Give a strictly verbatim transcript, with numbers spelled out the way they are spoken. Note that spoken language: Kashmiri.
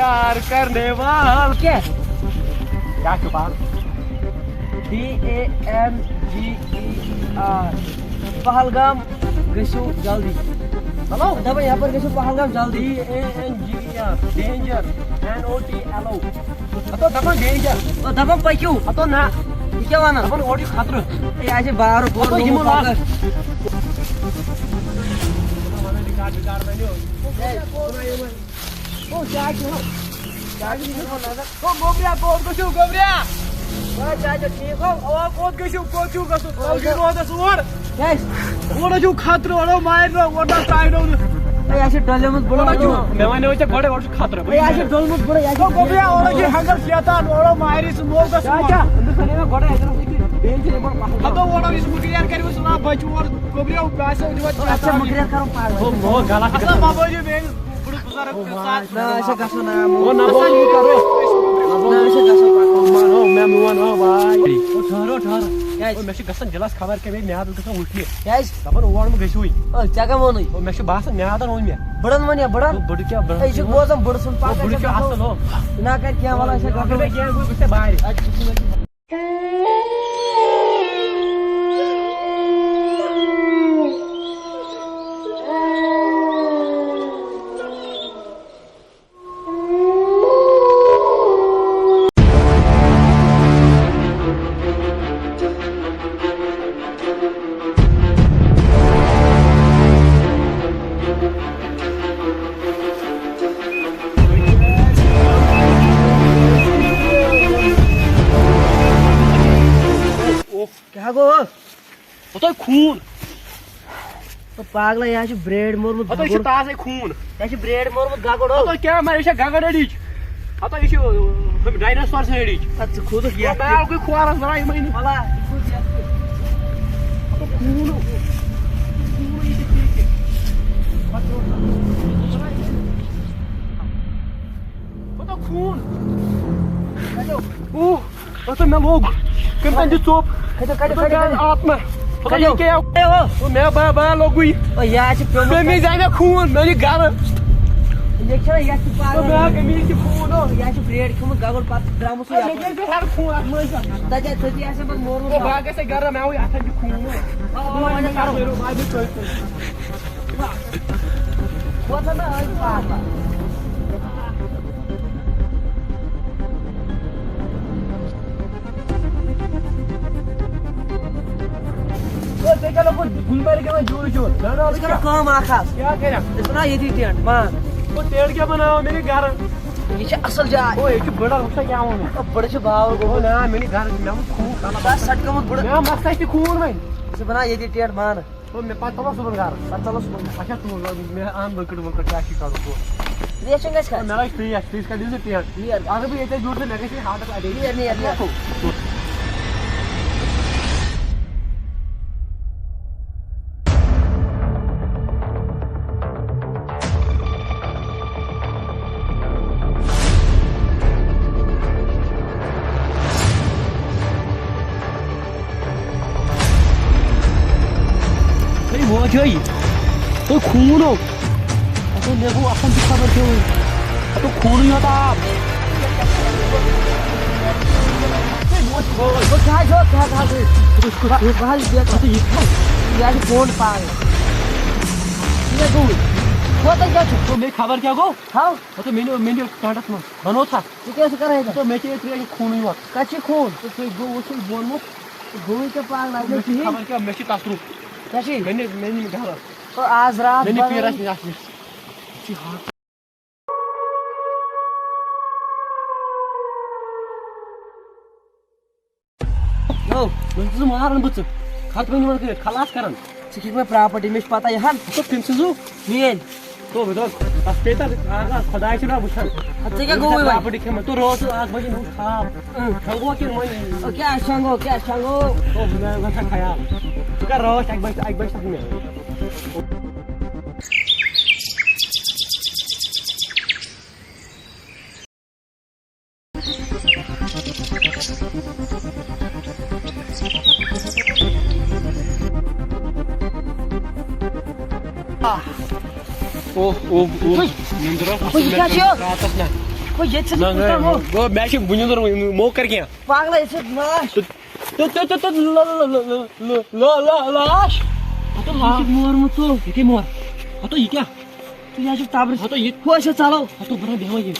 پیار کرنے وال کیا؟ کیا چھُ پَرُن؟ D A N G E R. Pahalgam گٔژھِو جلدی۔ ہیلو؟ دَپان یَپٲرۍ گٔژھِو پہلگام جلدی۔ D A N G E R, danger, N O T L O. ہتو دَپان ڈینجر۔ او دَپان پٔکِو۔ ہتو نہ۔ یہِ کیٛاہ وَنان؟ دَپان اورٕ چھُ خطرٕ۔ ہے، اَسہِ چھِ بارٕ گوٚو ہتو یِمو لوٚگمُت لاس۔ پَکان۔ او گوبریا، کوٚت گٔژھِو، گوبریا؟ او چاچا، ٹھیٖک ہو؟ او کوٚت گٔژھِو، کوٚت چھُو گژھُن؟ او چھُو روزس اور۔ کیٛازِ؟ اورٕ چھُو خطرٕ، اورٕ مارِ نہٕ، اورٕ نہ ژایہِ نہٕ۔ ہے، یہِ چھِ ڈۄلیمٕژ بُڑٕ۔ اورٕ چھُو، مےٚ وَنیو ژےٚ گۄڈَے، اورٕ چھُ خطرٕ۔ ہے، یہِ چھِ ڈۄلمُت بُڑٕ، یہِ چھِ او گوبریا، اورٕ چھُ ہنٛگل شیطان، اورٕ مارِ سُہ موقعس۔ چاچا، أمِس وَنے مےٚ گۄڈَے، اَتہِ اوس یہِ بیٚیہِ چھِ یِمَن پَتہٕ۔ ہَتو اورٕ یُس مُکریار کَرِ وۄنۍ سُہ نا بَچہِ اور گوبریا، باسیو دِوان اَتھ چھا مُکریار کَرُن پاگل؟ او، او، غلط۔ ہَتو ما بٲجِو بیٚیہِ۔ بُڑٕ بُزرگ کُنہِ ساتہٕ۔ نہ، أسۍ چھِ گژھُن، نہ، او، نہ، بہٕ اوسُس یہِ کَرُن۔ نہ، أسۍ چھِ گژھُن پَتہٕ۔ او، ما، او، مےٚ میون، او، بھاے۔ او، ٹھٔہرو، ٹھٔہرو۔ کیٛازِ؟ او، مےٚ چھُ گژھان دِلَس خبر کیٛاہ، مےٚ میادَس گژھان اُلٹی۔ کیٛازِ؟ دَپان اور مہٕ گٔژھِوٕے۔ او، ژےٚ کَمۍ ووٚنُے؟ او، مےٚ چھُ باسان میادَن ووٚن مےٚ۔ بُڑَن ووٚن یا بُڑَن؟ او، بُڑٕ کیٛاہ، بُڑَن؟ ہے، یہِ چھُ بوزان بُڑٕ سُنٛد او، پَتہٕ بُڑٕ چھُ چھُ اَصٕل، او۔ نہ کَرِ کینٛہہ، وَلہٕ، أسۍ چھِ او، گژھُن۔ بُڑٕ کیٛاہ، بہٕ چھُس ژےٚ بارِ۔ اَدٕ چھُ ٹھیٖک۔ کیٛاہ گوٚو؟ ہتو خوٗن۔ او پاگلا، یہِ حظ چھُ برٛیڈ مورمُت ہتو چھُ گگُر۔ تازَے خوٗن۔ یہِ حظ چھُ برٛیڈ مورمُت گگُر، ہو۔ ہتو کیٛاہ مَرِ، یہِ چھا گگر أڈِج؟ ہتو یہِ چھُ، ہُم، ڈایناسور سٕنٛدۍ أڈِج۔ اَدٕ ژٕ کھوٗژُکھ یَتھ تہِ۔ کھورَس درٛاے یِمَے نہٕ۔ وَلا، یہِ کھوٗژ یَتھ تہِ۔ ہتو خوٗن، خوٗن یہِ چھُ ٹھیٖک۔ ہتو خوٗن۔ اوہ۔ ہسا مےٚ لوٚگ۔ کٔمۍ تام دیُت ژوٚپ۔ کھٔتِو، کھٔتِو، ہسا کھٔتِو، گٔے کھٔتِو۔ آتما۔ ہسا کھٔتِو۔ یہِ کیٛاہ؟ اے، او۔ او مےٚ بیا، بیا لوٚگُے۔ او، یہِ حظ چھِ پیوٚمُت۔ مےٚ مِزے مےٚ خوٗن، مےٚ یہِ گرٕ۔ یہِ چھا، یَتھ چھِ او پاگل۔ مےٚ ہا مِزے خوٗن، او۔ یہِ حظ چھِ برٛیڈ کھیوٚمُت گگُل پَتہٕ درٛامُت سُہ مےٚ یَپٲرۍ۔ کیٛازِ ہیٚرٕ خوٗن اَتھ منٛز؟ تَتہِ حظ تھٔوزِ اَسہِ پَتہٕ مورمُت۔ او بہٕ ہا گژھٕ گرٕ، مےٚ ہاو یہِ اَتھَن چھُ خوٗن۔ او، وۄنۍ کَرو۔ وۄتھ ہا نہ أزۍ پاپا۔ او، ژےٚ کیٛاہ لوٚگُتھ گُلمرگہِ منٛز جوٗرٕ جوٗر؟ نہ، نہ، أسۍ کَرو کیٛاہ؟ کٲم اَکھ حظ۔ کیٛاہ کَرَکھ؟ أسۍ بَناوو ییٚتی ٹٮ۪نٛٹ، مان۔ او، ٹٮ۪نٛٹ کیٛاہ بَناوو؟ مےٚ گٔے گَرٕ۔ یہِ چھِ اَصٕل جاے۔ او، ییٚتہِ چھُ بٕڑَر، وٕچھ سا کیٛاہ ووٚنُتھ۔ او، بٕڑٕ چھِ باوَر او، گوٚمُت۔ نہ، مےٚ نٔے گَرٕ، مےٚ ووٚن خوٗن کَلَس۔ بَس، سَٹھ گوٚمُت بٕڑٕ۔ مےٚ ووٚن مَستَس تہِ خوٗن وۄنۍ۔ أسۍ بَناوو ییٚتی ٹٮ۪نٛٹ، مان۔ او، مےٚ پَتہٕ ژَلو صُبحن گَرٕ۔ پَتہٕ ژَلو صُبحن گَرٕ۔ اچھا، تُل، مےٚ اَن لٔکٕر ؤکٕر، کیٛاہ چھُے کَرُن، تُل۔ ترٛیش چھُنہٕ اَسہِ کھٮ۪نۍ۔ نہ، نہ، ترٛیش، ترٛیش کَتہِ دِژ ژےٚ ٹٮ۪نٛٹ؟ نیر۔ اَگر بہٕ ییٚتہِ جوٗر چھُس، مےٚ گژھِ ہے ہاٹَس اَٹیک۔ نیر، نیر، نیر۔ ہے، وٲتۍ ہے۔ ہے، خوٗن ہو۔ اَتھ اوس، مےٚ گوٚو اَتھَن تہِ خبر کیٛاہ اوس۔ اَتھ اوس خوٗنٕے یوت آب۔ ہے، وٲتۍ وٲتۍ۔ ہے، کیٛاہ حظ چھُ؟ کیٛاہ حظ چھُ؟ بہٕ حظ بیٚیہِ کَتھ یہِ کھَے۔ یہِ حظ چھُ فون پاے۔ یہِ حظ گوٚو۔ وٲتۍ کیٛاہ چھُ؟ ہے، مےٚ خبر کیٛاہ گوٚو۔ ہاو۔ ہَتہٕ مےٚ نیوٗ، مےٚ نیوٗ ٹٮ۪نٛٹَس منٛز۔ بَنوو تھا؟ ژٕ کیٛاہ چھُکھ کَران ییٚتٮ۪تھ؟ تہٕ مےٚ چے ترٛیش خوٗنٕے یوت۔ کَتہِ چھُے خوٗن؟ تہٕ ژٕ گوٚو، وٕچھُن بوٚن ووٚتھ۔ گوٚوُے ژےٚ پاگل، مےٚ چھُ چھُ یی۔ خبر کیٛاہ، مےٚ چھُ تَتھ روٚٹ۔ کیٛاہ چھُے؟ مےٚ نی، مےٚ نی گَرٕ۔ او، آز راتھ مےٚ نی بَنٲوٕے۔ پیٖرَس نِش اَتھ نِش۔ یہِ چھُ ہاکھ۔ یو، وۄنۍ چھُس ماران بہٕ ژٕ۔ خط وۄنۍ یِوان کٔرِتھ، خلاص کران۔ ژٕ چھُکھ مےٚ پراپرٹی، مےٚ چھِ پتہ یہِ ہن۔ ژٕ کٔمۍ سٕنٛز ہو؟ میٲنۍ۔ تو بہٕ دَپہٕ، تَتھ پیٚیہِ تَتھ، آ، آ، خۄداے چھُنہ وٕچھان۔ اَدٕ ژےٚ کیٛاہ گوٚوُے وۄنۍ؟ پراپرٹی کھٮ۪مہٕ۔ تو رٲژ ٲس اَکھ بجے، مےٚ وُچھ خواب۔ اۭں۔ کھٮ۪مہو کِنہٕ وۄنۍ؟ او، کیٛاہ اَسہِ شۄنٛگو، کیٛاہ اَسہِ شۄنٛگو؟ تو مےٚ گژھِ ہا خیال۔ ژٕ کر رٲچھ اَکہِ بجہِ، اَکہِ بجہِ تَتھ مےٚ۔ اوہ، اوہ، اوہ۔ نندرا، اپُز، یہِ کیٛاہ چھُ؟ راتس نہ۔ ییٚتہِ چھِ نہ، نہ، کُستام ہُہ۔ گوٚو، مےٚ چھِ بُنہِ ضروٗرت، مو کر کینٛہہ۔ پاگلا، یہِ چھِ لاش۔ تہٕ، تہٕ، تہٕ، تہٕ، تہٕ، لا-، لا-، لا-، لا-، لا-، لا-، لاش۔ ہتو، یہِ چھُ مورمُت ژوٚل۔ یہِ کیٛاہ مور؟ ہتو، یہِ کیٛاہ؟ ژٕ یہِ حظ چھُکھ تبرٕ۔ ہتو، یہِ۔ ہُہ حظ چھُ ژلو۔ ہتو، بہٕ رنہٕ بیٚہمَے یہِ۔